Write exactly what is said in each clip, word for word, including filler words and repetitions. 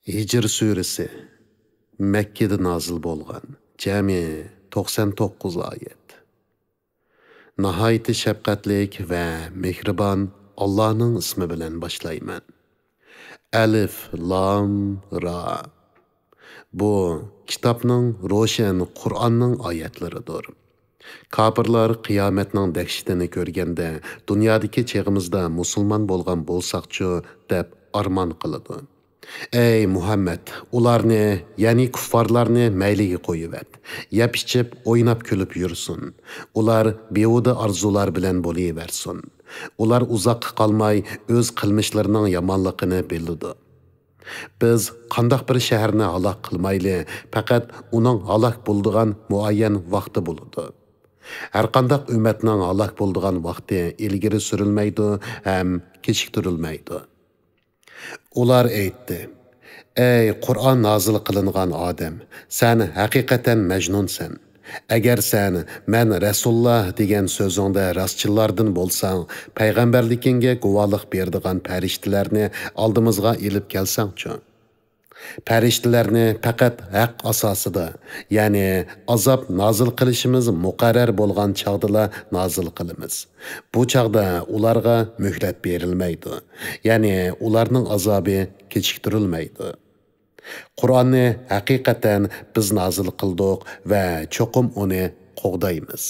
ھىجر سۈرىسى. مەككىدە نازىل بولغان، جەمئىي توقسان توققۇز ئايەت. ناھايىتى شەپقەتلىك ۋە مېھرىبان ئاللانىڭ ئىسمى بىلەن باشلايمەن. ئەلىف، لام، را. بۇ كىتابنىڭ، روشەن قۇرئاننىڭ ئايەتلىرىدۇر. كاپىرلار قىيامەتنىڭ دەھشىتىنى كۆرگەندە، دۇنيادىكى چېغىمىزدا مۇسۇلمان بولغان بولساقچۇ، دەپ ئارمان قىلىدۇ. ئەي مۇھەممەد، ئۇلارنى، يەنى كۇففارلارنى مەيلىگە قويۇۋەت. يەپ-ئىچىپ، ئويناپ-كۈلۈپ يۈرسۇن. ئۇلار بىھۇدە ئارزۇلار بىلەن بولۇۋەرسۇن. ئۇلار ئۇزاققا قالماي ئۆز قىلمىشلىرىنىڭ يامانلىقىنى بىلىدۇ. بىز قانداق بىر شەھەرنى ھالاك قىلمايلى، پەقەت ئۇنىڭ ھالاك بولىدىغان مۇئەييەن ۋاقتى بولىدۇ. ھەرقانداق ئۈممەتنىڭ ھالاك بولىدىغان ۋاقتى ئىلگىرى سۈرۈلمەيدۇ ھەم كېچىكتۈرۈلمەيدۇ. ئۇلار ئېيتتى: «ئەي قۇرئان نازىل قىلىنغان ئادەم، سەن ھەقىقەتەن مەجنۇنسەن. ئەگەر سەن، 'مەن رەسۇللا' دېگەن سۆزۈڭدە راستچىللاردىن بولساڭ، پەيغەمبەرلىكىڭگە گۇۋاھلىق بېرىدىغان پەرىشتىلەرنى ئالدىمىزغا ئېلىپ كەلسەڭچۇ؟» پەرىشتىلەرنى پەقەت ھەق ئاساسىدا، يەنى ئازاب نازىل قىلىشىمىز مۇقەررەر بولغان چاغدىلا نازىل قىلىمىز. بۇ چاغدا ئۇلارغا مۆھلەت بېرىلمەيدۇ، يەنى ئۇلارنىڭ ئازابى كېچىكتۈرۈلمەيدۇ. قۇرئاننى ھەقىقەتەن بىز نازىل قىلدۇق ۋە چوقۇم ئۇنى قوغدايمىز.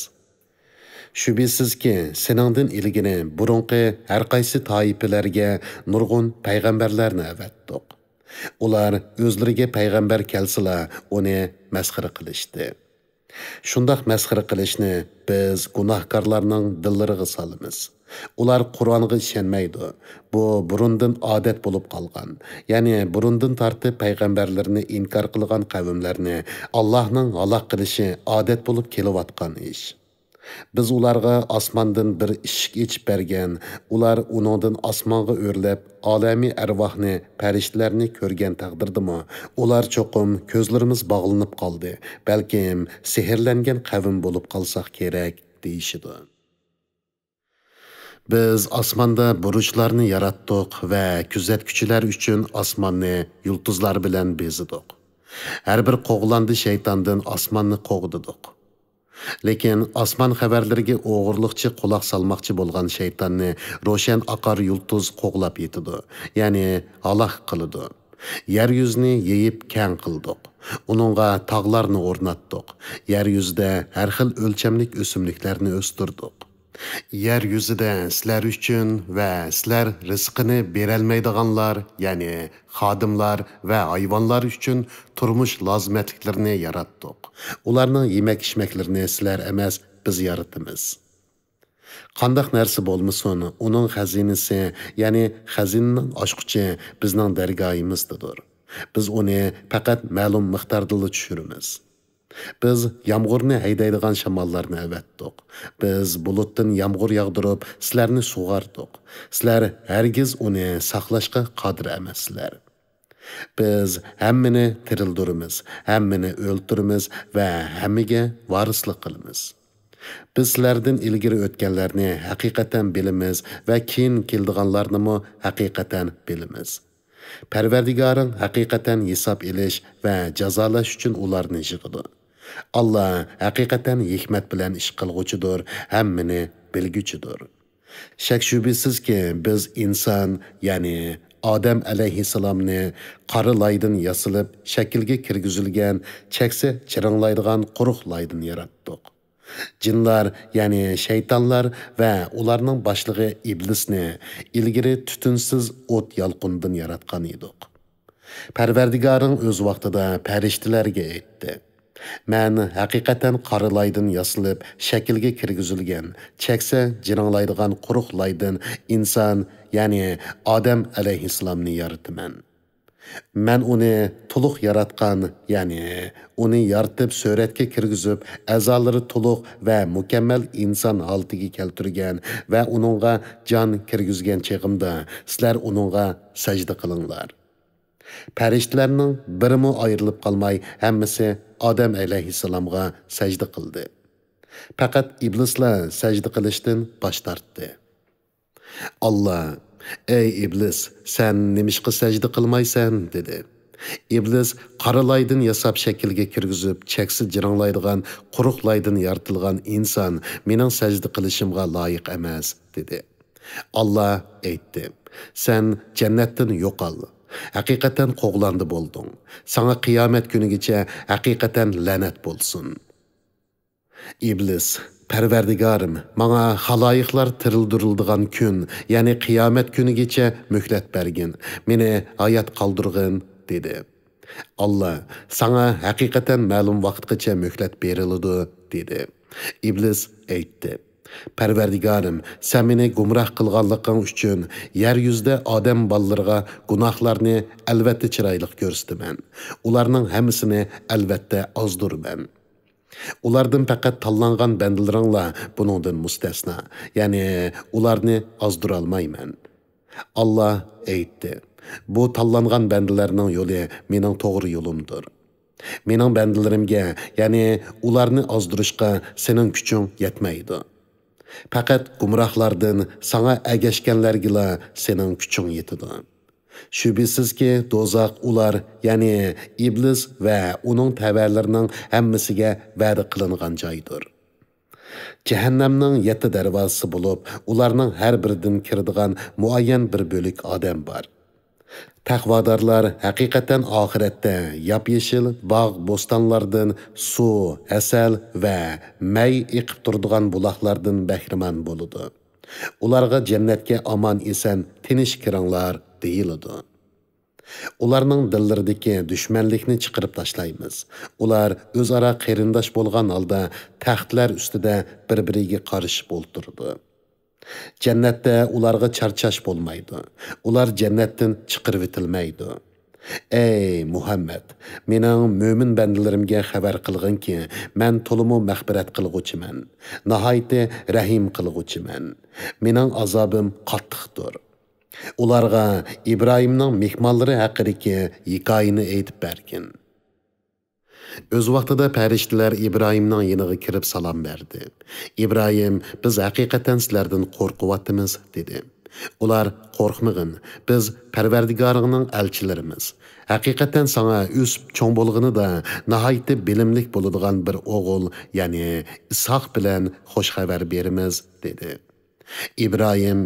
شۈبھىسىزكى، سېنىڭدىن ئىلگىرى بۇرۇنقى ھەرقايسى تائىپىلەرگە نۇرغۇن پەيغەمبەرلەرنى ئەۋەتتۇق. ئۇلار ئۆزلىرىگە پەيغەمبەر كەلسىلا، ئۇنى مەسخىرە قىلىشتى. شۇنداق مەسخىرە قىلىشنى بىز گۇناھكارلارنىڭ دىللىرىغا سالىمىز. ئۇلار قۇرئانغا ئىشەنمەيدۇ. بۇ بۇرۇندىن ئادەت بولۇپ قالغان، يەنى بۇرۇندىن تارتىپ پەيغەمبەرلىرىنى ئىنكار قىلغان قەۋملەرنى ئاللاھنىڭ ھالاك قىلىشى ئادەت بولۇپ كېلىۋاتقان ئىش. بىز ئۇلارغا ئاسماندىن بىر ئىشىك ئېچىپ بەرگەن، ئۇلار ئۇنىڭدىن ئاسمانغا ئۆرلەپ، ئالەمى ئەرۋاھنى، پەرىشتىلەرنى كۆرگەن تەقدىردىمۇ، ئۇلار چوقۇم «كۆزلىرىمىز باغلىنىپ قالدى، بەلكىم سېھىرلەنگەن قەۋم بولۇپ قالساق كېرەك» دېيىشىدۇ. بىز ئاسماندا بۇرۇچلارنى ياراتتۇق ۋە كۆزەتكۈچىلەر ئۈچۈن ئاسماننى يۇلتۇزلار بىلەن بېزىدۇق. ھەر بىر قوغلاندى شەيتاندىن ئاسماننى قوغدىدۇق. لېكىن ئاسمان خەۋەرلىرىگە ئوغرىلىقچە قۇلاق سالماقچى بولغان شەيتاننى روشەن ئاقار يۇلتۇز قوغلاپ يېتىدۇ، يەنى ھالاك قىلىدۇ. يەر يۈزىنى يېيىپ كەڭ قىلدۇق. ئۇنىڭغا تاغلارنى ئورناتتۇق. يەر يۈزىدە ھەر خىل ئۆلچەملىك ئۆسۈملۈكلەرنى ئۆستۈردۇق. يەر يۈزىدە سىلەر ئۈچۈن ۋە سىلەر رىزقىنى بېرەلمەيدىغانلار، يەنى خادىملار ۋە ھايۋانلار ئۈچۈن تۇرمۇش لازىمەتلىكلىرىنى ياراتتۇق. ئۇلارنىڭ يېمەك-ئىچمەكلىرىنى سىلەر ئەمەس، بىز يارىتىمىز. قانداق نەرسە بولمىسۇن، ئۇنىڭ خەزىنىسى، يەنى خەزىنىنىڭ ئاچقۇچى بىزنىڭ دەرگاھىمىزدىدۇر. بىز ئۇنى پەقەت مەلۇم مىقداردىلا چۈشۈرىمىز. بىز يامغۇرنى ھەيدەيدىغان شاماللارنى ئەۋەتتۇق. بىز بۇلۇتتىن يامغۇر ياغدۇرۇپ، سىلەرنى سۇغاردۇق. سىلەر ھەرگىز ئۇنى ساقلاشقا قادىر ئەمەسسىلەر. بىز ھەممىنى تىرىلدۈرىمىز، ھەممىنى ئۆلتۈرىمىز ۋە ھەممىگە ۋارىسلىق قىلىمىز. بىز سىلەردىن ئىلگىرى ئۆتكەنلەرنى ھەقىقەتەن بىلىمىز ۋە كېيىن كېلىدىغانلارنىمۇ ھەقىقەتەن بىلىمىز. پەرۋەردىگارىڭ ھەقىقەتەن ھېساب ئېلىش ۋە جازالاش ئۈچۈن ئۇلارنى يىغىدۇ. ئاللا ھەقىقەتەن ھېكمەت بىلەن ئىش قىلغۇچىدۇر، ھەممىنى بىلگۈچىدۇر. شەك-شۈبھىسىزكى، بىز ئىنسان، يەنى ئادەم ئەلەيھىسسالامنى قارا لايدىن ياسىلىپ، شەكىلگە كىرگۈزۈلگەن، چەكسە چىرىڭلايدىغان قۇرۇق لايدىن ياراتتۇق. جىنلار، يەنى شەيتانلار ۋە ئۇلارنىڭ باشلىقى ئىبلىسنى ئىلگىرى تۈتۈنسىز ئوت يالقۇنىدىن ياراتقان ئىدۇق. پەرۋەردىگارىڭ ئۆز ۋاقتىدا پەرىشتىلەرگە ئېيتتى: «مەن ھەقىقەتەن قارا لايدىن ياسىلىپ، شەكىلگە كىرگۈزۈلگەن، چەكسە جىرىڭلايدىغان قۇرۇق لايدىن ئىنسان، يەنى ئادەم ئەلەيھىسسالامنى يارىتىمەن. مەن ئۇنى تولۇق ياراتقان، يەنى ئۇنى يارىتىپ سۈرەتكە كىرگۈزۈپ، ئەزالىرى تولۇق ۋە مۇكەممەل ئىنسان ھالىتىگە كەلتۈرگەن ۋە ئۇنىڭغا جان كىرگۈزگەن چېغىمدا، سىلەر ئۇنىڭغا سەجدە قىلىڭلار.» پەرىشتىلەرنىڭ بىرىمۇ ئايرىلىپ قالماي، ھەممىسى ئادەم ئەلەيھىسسالامغا سەجدە قىلدى. پەقەت ئىبلىسلا سەجدە قىلىشتىن باش تارتتى. ئاللا: «ئەي ئىبلىس، سەن نېمىشقا سەجدە قىلمايسەن؟» دېدى. ئىبلىس قارا لايدىن ياساپ شەكىلگە كىرگۈزۈپ، چەكسىز جىرىڭلايدىغان قۇرۇق لايدىن يارىتىلغان ئىنسان مېنىڭ سەجدە قىلىشىمغا لايىق ئەمەس، دېدى. ئاللا ئېيتتى، سەن جەننەتتىن يوقال. ھەقىقەتەن قوغلاندى بولدۇڭ. ساڭا قىيامەت كۈنىگىچە ھەقىقەتەن لەنەت بولسۇن. ئىبلىس، پەرۋەردىگارىم، ماڭا خالايىقلار تىرىلدۈرۈلىدىغان كۈن، يەنى قىيامەت كۈنىگىچە مۆھلەت بەرگىن، مېنى ھايات قالدۇرغىن، دېدى. ئاللا، ساڭا ھەقىقەتەن مەلۇم ۋاقىتقىچە مۆھلەت بېرىلىدۇ، دېدى. ئىبلىس ئېيتتى، پەرۋەردىگارىم، سەن مېنى گۇمراھ قىلغانلىقىڭ ئۈچۈن يەر يۈزىدە ئادەم بالىلىرىغا گۇناھلارنى ئەلۋەتتە چىرايلىق كۆرسىتىمەن. ئۇلارنىڭ ھەممىسىنى ئەلۋەتتە ئازدۇرىمەن. ئۇلاردىن پەقەت تاللانغان بەندىلىرىڭلا بۇنىڭدىن مۇستەسنا، يەنى ئۇلارنى ئازدۇرالمايمەن. ئاللا ئېيتتى، بۇ تاللانغان بەندىلەرنىڭ يولى مېنىڭ توغرا يولۇمدۇر. مېنىڭ بەندىلىرىمگە، يەنى ئۇلارنى ئازدۇرۇشقا سېنىڭ كۈچۈڭ يەتمەيدۇ. پەقەت گۇمراھلاردىن، ساڭا ئەگەشكەنلەرگىلا سېنىڭ كۈچۈڭ يېتىدۇ. شۈبھىسىزكى، دوزاخ ئۇلار، يەنى ئىبلىس ۋە ئۇنىڭ تەۋەلىرىنىڭ ھەممىسىگە ۋەدە قىلىنغان جايدۇر. جەھەننەمنىڭ يەتتە دەرۋازىسى بولۇپ، ئۇلارنىڭ ھەر بىرىدىن كىرىدىغان مۇئەييەن بىر بۆلەك ئادەم بار. تەقۋادارلار ھەقىقەتەن ئاخىرەتتە ياپيېشىل باغ-بوستانلاردىن، سۇ، ھەسەل ۋە مەي ئېقىپ تۇرىدىغان بۇلاقلاردىن بەھرىمەن بولىدۇ. ئۇلارغا جەننەتكە ئامان-ئېسەن تىنچ كىرىڭلار دېيىلىدۇ. ئۇلارنىڭ دىللىرىدىكى دۈشمەنلىكنى چىقىرىپ تاشلايمىز. ئۇلار ئۆزئارا قېرىنداش بولغان ھالدا تەختلەر ئۈستىدە بىر-بىرىگە قارىشىپ ئولتۇرىدۇ. جەننەتتە ئۇلارغا چارچاش بولمايدۇ. ئۇلار جەننەتتىن چىقىرىۋېتىلمەيدۇ. ئەي مۇھەممەد، مېنىڭ مۆمىن بەندىلىرىمگە خەۋەر قىلغىنكى، مەن تولىمۇ مەغپىرەت قىلغۇچىمەن، ناھايىتى رەھىم قىلغۇچىمەن. مېنىڭ ئازابىم قاتتىقتۇر. ئۇلارغا ئىبراھىمنىڭ مېھمانلىرى ھەققىدىكى ھېكايىنى ئېيتىپ بەرگىن. ئۆز ۋاقتىدا پەرىشتىلەر ئىبراھىمنىڭ يېنىغا كىرىپ سالام بەردى. ئىبراھىم، بىز ھەقىقەتەن سىلەردىن قورقۇۋاتىمىز، دېدى. ئۇلار، قورقمىغىن، بىز پەرۋەردىگارىڭنىڭ ئەلچىلىرىمىز. ھەقىقەتەن ساڭا ئۆسۈپ چوڭ بولغىنىدا ناھايىتى بىلىملىك بولىدىغان بىر ئوغۇل، يەنى ئىسھاق بىلەن خوش خەۋەر بېرىمىز، دېدى. ئىبراھىم،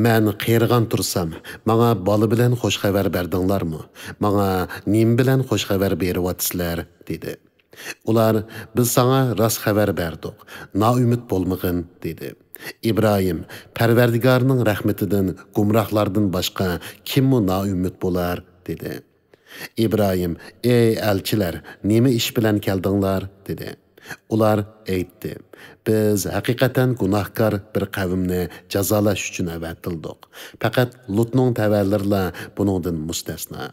مەن قېرىغان تۇرسام، ماڭا بالا بىلەن خوش خەۋەر بەردىڭلارمۇ؟ ماڭا نېمە بىلەن خوش خەۋەر بېرىۋاتىسىلەر؟ دېدى. ئۇلار، بىز ساڭا راست خەۋەر بەردۇق، نائۈمىد بولمىغىن، دېدى. ئىبراھىم، پەرۋەردىگارنىڭ رەھمىتىدىن گۇمراھلاردىن باشقا كىممۇ نائۈمىد بولار؟ دېدى. ئىبراھىم، ئەي ئەلچىلەر، نېمە ئىش بىلەن كەلدىڭلار؟ دېدى. ئۇلار ئېيتتى، بىز ھەقىقەتەن گۇناھكار بىر قەۋمنى جازالاش ئۈچۈن ئەۋەتىلدۇق. پەقەت لۇتنىڭ تەۋەلىرىلا بۇنىڭدىن مۇستەسنا.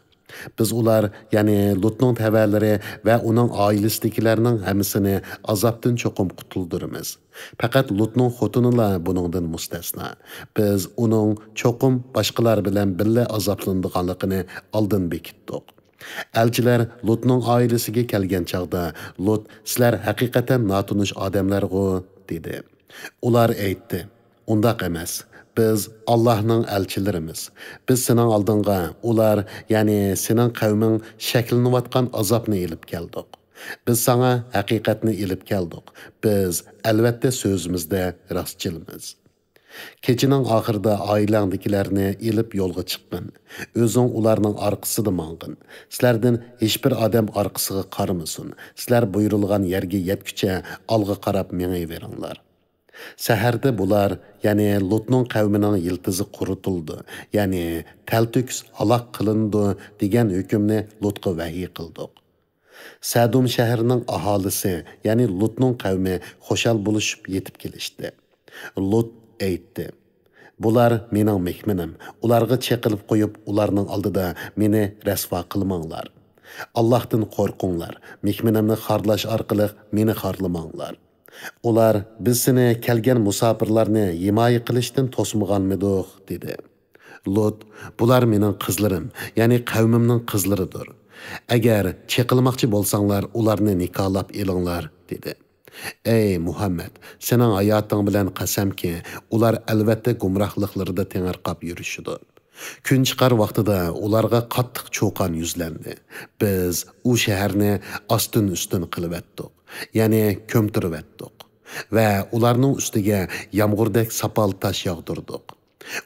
بىز ئۇلار، يەنى لۇتنىڭ تەۋەلىرى ۋە ئۇنىڭ ئائىلىسىدىكىلەرنىڭ ھەممىسىنى ئازابتىن چوقۇم قۇتۇلدۇرىمىز. پەقەت لۇتنىڭ خوتۇنىلا بۇنىڭدىن مۇستەسنا. بىز ئۇنىڭ چوقۇم باشقىلار بىلەن بىللە ئازابلىنىدىغانلىقىنى ئالدىن بېكىتتۇق. ئەلچىلەر لۇتنىڭ ئائىلىسىگە كەلگەن چاغدا، لۇت، سىلەر ھەقىقەتەن ناتونۇش ئادەملەرغۇ؟ دېدى. ئۇلار ئېيتتى، ئۇنداق ئەمەس، بىز ئاللاھنىڭ ئەلچىلىرىمىز. بىز سېنىڭ ئالدىڭغا ئۇلار، يەنى سېنىڭ قەۋمىڭ شەكىللىنىۋاتقان ئازابنى ئېلىپ كەلدۇق. بىز ساڭا ھەقىقەتنى ئېلىپ كەلدۇق. بىز، ئەلۋەتتە، سۆزىمىزدە راستچىلمىز. كېچىنىڭ ئاخىرىدا ئائىلەڭدىكىلەرنى ئېلىپ يولغا چىققىن. ئۆزۈڭ ئۇلارنىڭ ئارقىسىدا ماڭغىن. سىلەردىن ھېچبىر ئادەم ئارقىسىغا قارىمىسۇن. سىلەر بۇيرۇلغان يەرگە يەتكۈچە ئالغا قاراپ مېڭىۋېرىڭلار. سەھەردە بۇلار، يەنى لۇتنىڭ قەۋمىنىڭ يىلتىزى قۇرۇتۇلىدۇ، يەنى تەلتۆكۈس ھالاك قىلىنىدۇ، دېگەن ھۆكۈمنى لۇتقا ۋەھىي قىلدۇق. سەدۇم شەھىرىنىڭ ئاھالىسى، يەنى لۇتنىڭ قەۋمى خۇشال بولۇشۇپ يېتىپ كېلىشتى. لۇت ئېيتتى، بۇلار مېنىڭ مېھمىنىم، ئۇلارغا چېقىلىپ قويۇپ، ئۇلارنىڭ ئالدىدا مېنى رەسۋا قىلماڭلار. ئاللاھتىن قورقۇڭلار، مېھمىنىمنى خارلاش ئارقىلىق مېنى خارلىماڭلار. ئۇلار، بىز سېنى كەلگەن مۇساپىرلارنى ھىمايە قىلىشتىن توسمىغانمىدۇق؟ دېدى. لۇت، بۇلار مېنىڭ قىزلىرىم، يەنى قەۋمىمنىڭ قىزلىرىدۇر. ئەگەر چېقىلماقچى بولساڭلار، ئۇلارنى نىكاھلاپ ئېلىڭلار، دېدى. ئەي مۇھەممەد، سېنىڭ ھاياتىڭ بىلەن قەسەمكى، ئۇلار ئەلۋەتتە گۇمراھلىقلىرىدا تېڭىرقاپ يۈرۈشىدۇ. كۈن چىقار ۋاقتىدا ئۇلارغا قاتتىق چۇقان يۈزلەندى. بىز ئۇ شەھەرنى ئاستىن-ئۈستۈن قىلىۋەتتۇق، يەنى كۆمتۈرۈۋەتتۇق ۋە ئۇلارنىڭ ئۈستىگە يامغۇردەك ساپال تاش ياغدۇردۇق.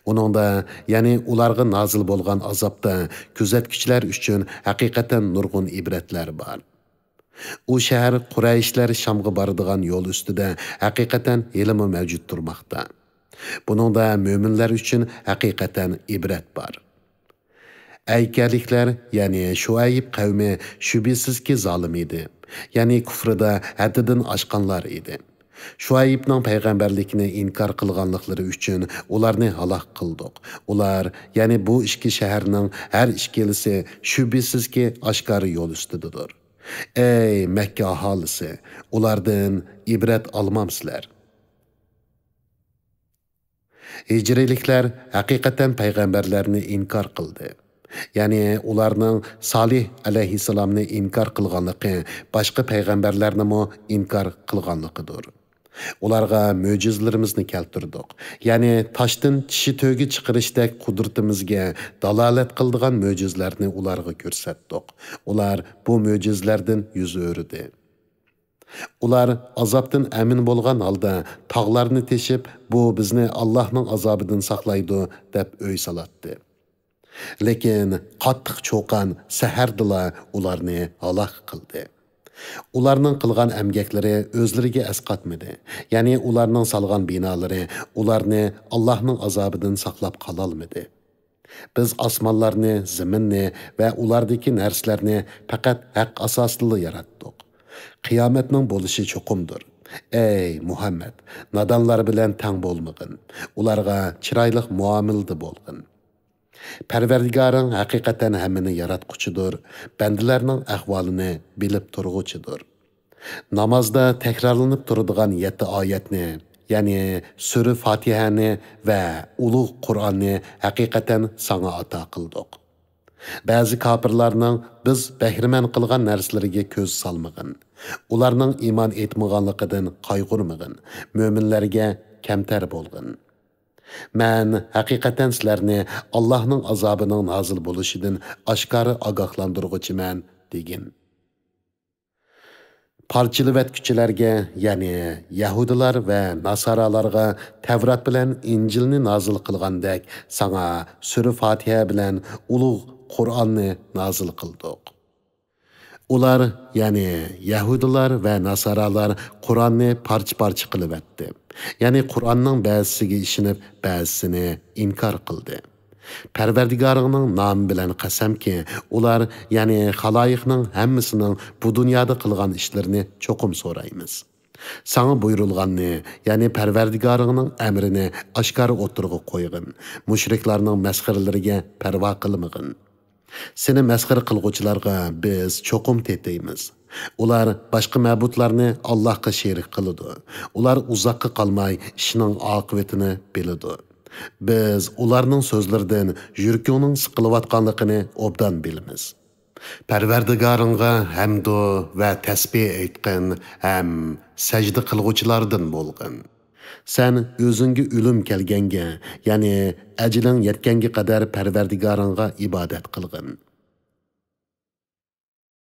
ئۇنىڭدا، يەنى ئۇلارغا نازىل بولغان ئازابتا كۆزەتكۈچىلەر ئۈچۈن ھەقىقەتەن نۇرغۇن ئىبرەتلەر بار. ئۇ شەھەر قۇرەيشلەر شامغا بارىدىغان يول ئۈستىدە ھەقىقەتەن ھېلىمۇ مەۋجۇت تۇرماقتا. بۇنىڭدا مۆمىنلەر ئۈچۈن ھەقىقەتەن ئىبرەت بار. ئەيكەلىكلەر، يەنى شۇئەيب قەۋمى شۈبھىسىزكى زالىم ئىدى. يەنى كۇفرىدا ھەددىدىن ئاشقانلار ئىدى. شۇئەيبنىڭ پەيغەمبەرلىكىنى ئىنكار قىلغانلىقلىرى ئۈچۈن ئۇلارنى ھالاك قىلدۇق. ئۇلار، يەنى بۇ ئىككى شەھەرنىڭ ھەر ئىككىلىسى شۈبھىسىزكى ئاشكارا يول ئۈستىدىدۇر. ئەي مەككە ئاھالىسى، ئۇلاردىن ئىبرەت ئالمامسىلەر؟ ھىجرىيلىكلەر ھەقىقەتەن پەيغەمبەرلەرنى ئىنكار قىلدى. يەنى ئۇلارنىڭ سالىھ ئەلەيھىسسالامنى ئىنكار قىلغانلىقى باشقا پەيغەمبەرلەرنىمۇ ئىنكار قىلغانلىقىدۇر. ئۇلارغا مۆجىزىلىرىمىزنى كەلتۈردۇق. يەنى تاشتىن چىشى تۆگە چىقىرىشتەك قۇدرىتىمىزگە دالالەت قىلىدىغان مۆجىزىلەرنى ئۇلارغا كۆرسەتتۇق. ئۇلار بۇ مۆجىزىلەردىن يۈز ئۆرۈدى. ئۇلار ئازابتىن ئەمىن بولغان ھالدا تاغلارنى تېشىپ، بۇ بىزنى ئاللاھنىڭ ئازابىدىن ساقلايدۇ، دەپ ئۆي سالاتتى. لېكىن قاتتىق چۇقان سەھەردىلا ئۇلارنى ھالاك قىلدى. ئۇلارنىڭ قىلغان ئەمگەكلىرى ئۆزلىرىگە ئەسقاتمىدى، يەنى ئۇلارنىڭ سالغان بىنالىرى ئۇلارنى ئاللاھنىڭ ئازابىدىن ساقلاپ قالالمىدى. بىز ئاسمانلارنى، زېمىننى ۋە ئۇلاردىكى نەرسىلەرنى پەقەت ھەق ئاساسىدىلا ياراتتۇق. قىيامەتنىڭ بولۇشى چوقۇمدۇر. ئەي مۇھەممەد، نادانلار بىلەن تەڭ بولمىغىن. ئۇلارغا چىرايلىق مۇئامىلىدە بولغىن. پەرۋەردىگارىڭ ھەقىقەتەن ھەممىنى ياراتقۇچىدۇر، بەندىلەرنىڭ ئەھۋالىنى بىلىپ تۇرغۇچىدۇر. نامازدا تەكرارلىنىپ تۇرىدىغان يەتتە ئايەتنى، يەنى سۈرە فاتىھەنى ۋە ئۇلۇغ قۇرئاننى ھەقىقەتەن ساڭا ئاتا قىلدۇق. بەزى كاپىرلارنىڭ بىز بەھرىمەن قىلغان نەرسىلىرىگە كۆز سالمىغىن. ئۇلارنىڭ ئىمان ئېيتمىغانلىقىدىن قايغۇرمىغىن. مۆمىنلەرگە كەمتەر بولغىن. مەن ھەقىقەتەن سىلەرنى ئاللاھنىڭ ئازابىنىڭ نازىل بولۇشىدىن ئاشكارا ئاگاھلاندۇرغۇچىمەن، دېگىن. پارچىلىۋەتكۈچىلەرگە، يەنى يەھۇدىيلار ۋە ناسارالارغا تەۋرات بىلەن ئىنجىلنى نازىل قىلغاندەك، ساڭا سۈرە فاتىھە بىلەن ئۇلۇغ قۇرئاننى نازىل قىلدۇق. ئۇلار، يەنى يەھۇدىيلار ۋە ناسارالار قۇرئاننى پارچە-پارچە قىلىۋەتتى. يەنى قۇرئاننىڭ بەزىسىگە ئىشىنىپ، بەزىسىنى ئىنكار قىلدى. پەرۋەردىگارىڭنىڭ نامى بىلەن قەسەمكى، ئۇلار، يەنى خالايىقنىڭ ھەممىسىنىڭ بۇ دۇنيادا قىلغان ئىشلىرىنى چوقۇم سورايمىز. ساڭا بۇيرۇلغاننى، يەنى پەرۋەردىگارىڭنىڭ ئەمرىنى ئاشكارا ئوتتۇرىغا قويغىن. مۇشرىكلارنىڭ مەسخىرىلىرىگە پەرۋا قىلمىغىن. سېنى مەسخىرە قىلغۇچىلارغا بىز چوقۇم تېتەيمىز. ئۇلار باشقا مەبۇدلارنى ئاللاھقا شېرىك قىلىدۇ. ئۇلار ئۇزاققا قالماي ئىشنىڭ ئاقىۋىتىنى بىلىدۇ. بىز ئۇلارنىڭ سۆزلىرىدىن يۈرىكىڭنىڭ سىقىلىۋاتقانلىقىنى ئوبدان بىلىمىز. پەرۋەردىگارىڭغا ھەمدۇ ۋە تەسبىھ ئېيتقىن ھەم سەجدە قىلغۇچىلاردىن بولغىن. سەن ئۆزۈڭگە ئۆلۈم كەلگەنگە، يەنى ئەجىلىڭ يەتكەنگە قەدەر پەرۋەردىگارىڭغا ئىبادەت قىلغىن.